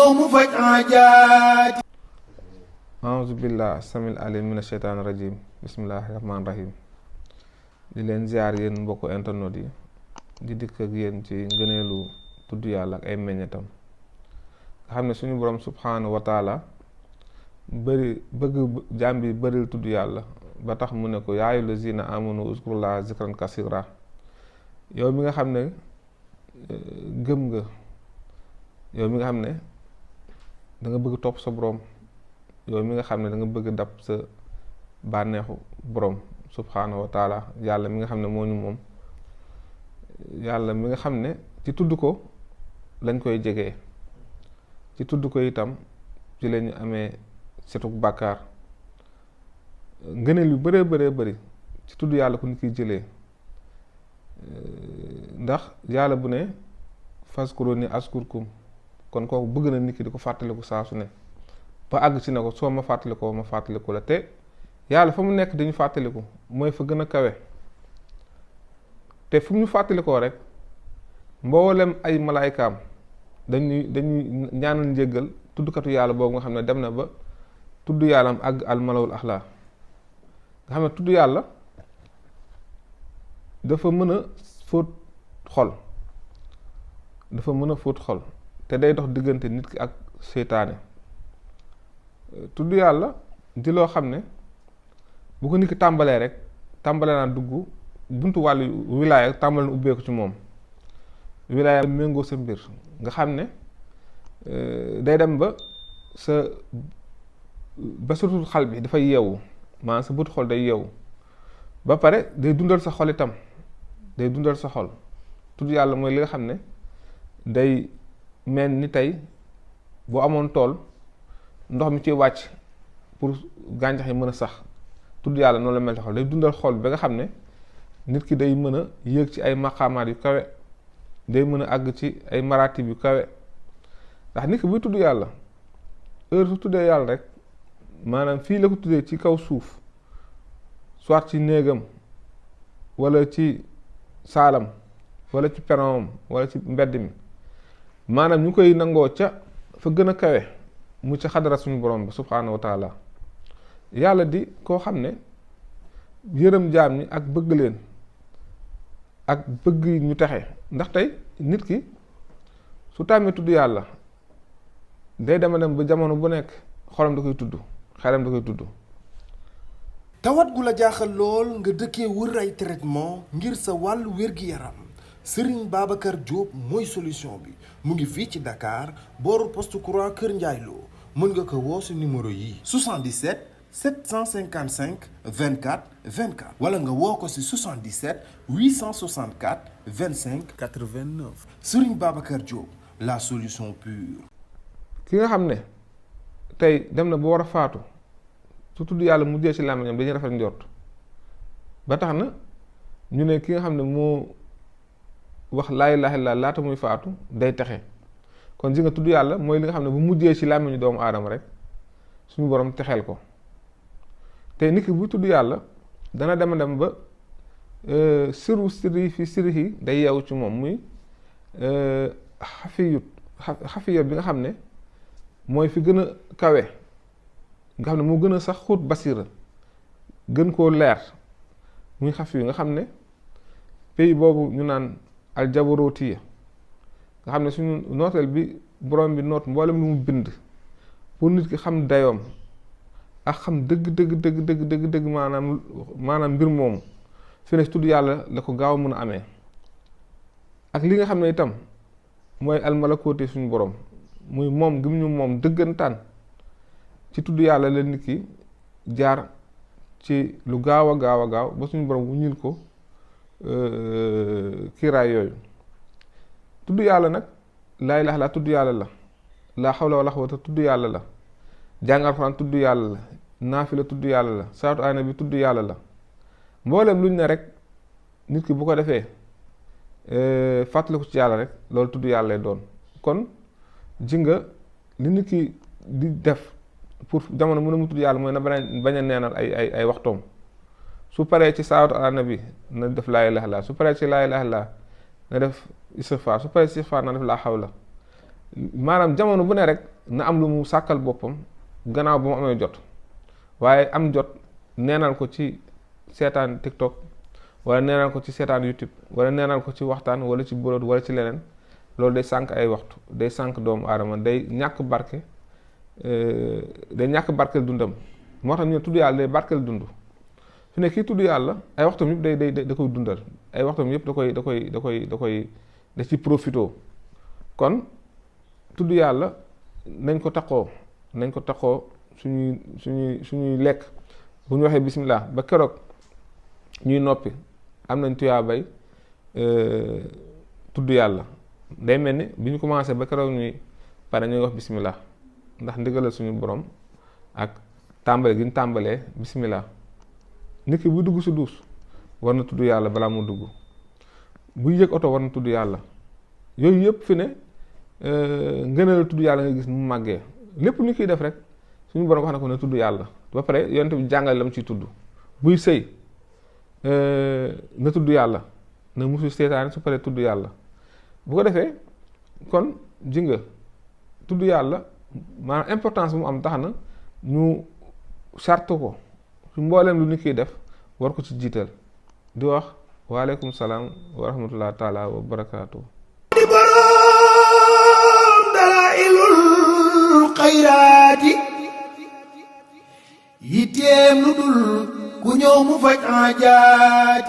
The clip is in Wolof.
ñëw mu faj aajaati. aouzu billah samil alim mina sheytaani rajim bismillahi rahmaani rahim. di leen ziar yéen mbokku internet yi di dikk ak yéen ci ngëneelu tudd yàlla ak ay meññetam nga xam ne suñu borom subhanahu wa taala bëgg jaam bi bëril tudd yàlla ba tax mu ne ko yaa ayyuhal lazina amanu uzkurullaha zikran kasira. yow mi nga xam ne gëm nga, yow mi nga xam ne da nga bëgg topp sa borom, yow mi nga xam ne da nga bëgg dab sa bànneexu borom subhanahu wa taala, yàlla mi nga xam ne moo ñu moom, yàlla mi nga xam ne ci tudd ko lañ koy jegee, ci tudd ko itam ci lañu amee setuk bàkkaar. ngëneel yu bëree bëri ci tudd yàlla ku nit kiy jëlee, ndax yàlla bu ne fazkuruni azkurkum, kon kooku bëgg na nit ki di ko fàttaliku saa su ne ba àgg ci ne ko soo ma fàttalikoo ma fàttaliku la. te yàlla fa mu nekk dañu fàttaliku mooy fa gën a kawe, te fu mu ñu fàttalikoo rek mboolem ay malaaykaam dañuy ñaanal njéggal tuddkatu yàlla boobu nga xam ne dem na ba tudd yàllam àgg al malawul axlaa. nga xam ne tudd yàlla dafa mën a fóot xol, dafa mën a fóot xol te day dox diggante nit ki ak seytaane. tudd yàlla di loo xam ne bu ko nit ki tàmbalee rek tàmbalee naa dugg buntu wàllu wilaaya tàmbale na ubbeeku ci moom. wilaaya méngoo sa mbir nga xam ne day dem ba sa sutul xal bi dafay yeewu, maanaam sa bët xol day yeewu ba pare day dundal sa xol itam, day dundal sa xol. tudd yàlla mooy li nga xam ne day mel ni tey boo amoon tool ndox mi ci wàcc pour gàncax yi mën a sax, tudd yàlla noonu la mel ci xol, day dundal xol ba nga xam ne nit ki day mën a yéeg ci ay maqaamaat yu kawe, day mën a àgg ci ay maratib yu kawe. ndax nit ki buy tudd yàlla heure su tuddee yàlla rek maanaam fii la ko tuddee ci kaw suuf, soit ci néegam wala ci saalam wala ci peronam wala ci mbedd mi, maanaam ñu koy nangoo ca fa gën a kawe mu ca xadara suñu borom bi subhaanahu wa taala. yàlla di koo xam ne yërëm jaam ñi ak bëgg leen ak bëgg ñu texe. ndax tey nit ki su tàmmee tudd yàlla day dema dem ba jamono bu nekk xolam da koy tudd, xelam da koy tudd. tawat gu la jaaxal lool nga dëkkee wër ay traitement ngir sa wàllu wér-gi-yaram, Serigne Babacar Diop mooy solution bi. mu ngi fii ci Dakar booru poste courant Kër Ndiaye Lo. mën nga ko woo si numéro yi 77 755 24 24 wala nga woo ko si 77 864 25 89. Serigne Babacar Diop, la solution pure. ki nga xam ne tey dem na ba war a faatu su tudd yàlla mu jee ci làmmiñam dañuy rafet njort ba tax na ñu ne ki nga xam ne moo wax laa ilaaha illallaah laata muy faatu day texe. kon ji nga tudd yàlla mooy li nga xam ne bu mujjee ci làmmiñu doomu aadama rek suñu borom texeel ko. te nit ki bu tudd yàlla dana dem ba siru siri fi siri yi day yeewu ci moom, muy xafiyut bi nga xam ne mooy fi gën a kawe, nga xam ne moo gën a sax xóot basira, gën koo leer, muy xafi yu nga xam ne pays boobu ñu naan aljabarootiya nga xam ne suñu nooteel bi borom bi noot mboolem lu mu bind pour nit ki xam dayoom ak xam dëgg maanaam mbir moomu fi ne tudd yàlla la ko gaaw mën a amee. ak li nga xam ne itam mooy almalakooti suñu borom, muy moom gi mu ñu moom dëggantaan, ci tudd yàlla la nit ki jaar ci lu gaaw a gaaw ba suñu borom wu ñil ko kiiraay yooyu. tudd yàlla nag laa ilaaha illallaah tudd yàlla la, laa xawla wala xawata tudd yàlla la, jàng alxuraan tudd yàlla la, naafila tudd yàlla la, salaatu ala nabi tudd yàlla la. mboolem luñ ne rek nit ki bu ko defee fàttaliku ci yàlla rek loolu tudd yàlla lay doon. kon ji nga li nit ki di def pour jamono mën a mu tudd yàlla mooy na bañ a neenal ay waxtoom. su paree ci salaatu ala nabi na def laa ilaaha illallaah, su paree ci laa ilaaha illallaah na def istighfar, su paree istighfar na def laa xawla. maanaam jamono bu ne rek na am lu mu sàkkal boppam gannaaw ba mu amee jot, waaye am jot neenal ko ci seetaan TikTok wala neenal ko ci seetaan YouTube wala neenal ko ci waxtaan wala ci bolot wala ci leneen, loolu day sànq ay waxtu, day sànq doomu aadama, day ñàkk barke, day ñàkk barkeel dundam. moo tax ñu ne tudd yàlla day barkeel dund. su ne kii tudd yàlla ay waxtam yëpp da koy dundal, ay waxtam yëpp da ci profito. kon tudd yàlla nañ ko taxoo suñuy lekk bu ñu waxee bismillah ba keroog ñuy noppi am nañ tuyaabay tudd yàlla. day mel ni bi ñu commencé ba keroog ñuy pare ñuy wax bismillah, ndax ndigalal suñu borom ak tàmbale gi ñu tàmbalee bismillah. nit ki buy dugg si duus war na tudd yàlla balaa mu dugg, buy yëg oto war na tudd yàlla. yooyu yëpp fi ne ngëneel tudd yàlla nga gis mu màggee. lépp ni kiy def rek suñu borom wax na ko ne tudd yàlla ba pare yonent bi jàngale la mu ciy tudd. buy sëy na tudd yàlla, na musu seetaan su paree tudd yàlla. bu ko defee kon ji nga tudd yàlla maanaam importance bu mu am tax na ñu charte ko su mbooleem lu nit kiy def war ko ci jiital. di wax waaleykum salaam wa rahmatullah taala wa barakaatu. di boroom dalailul xayraati yitteem lu dul ku ñëw mu faj aajaati.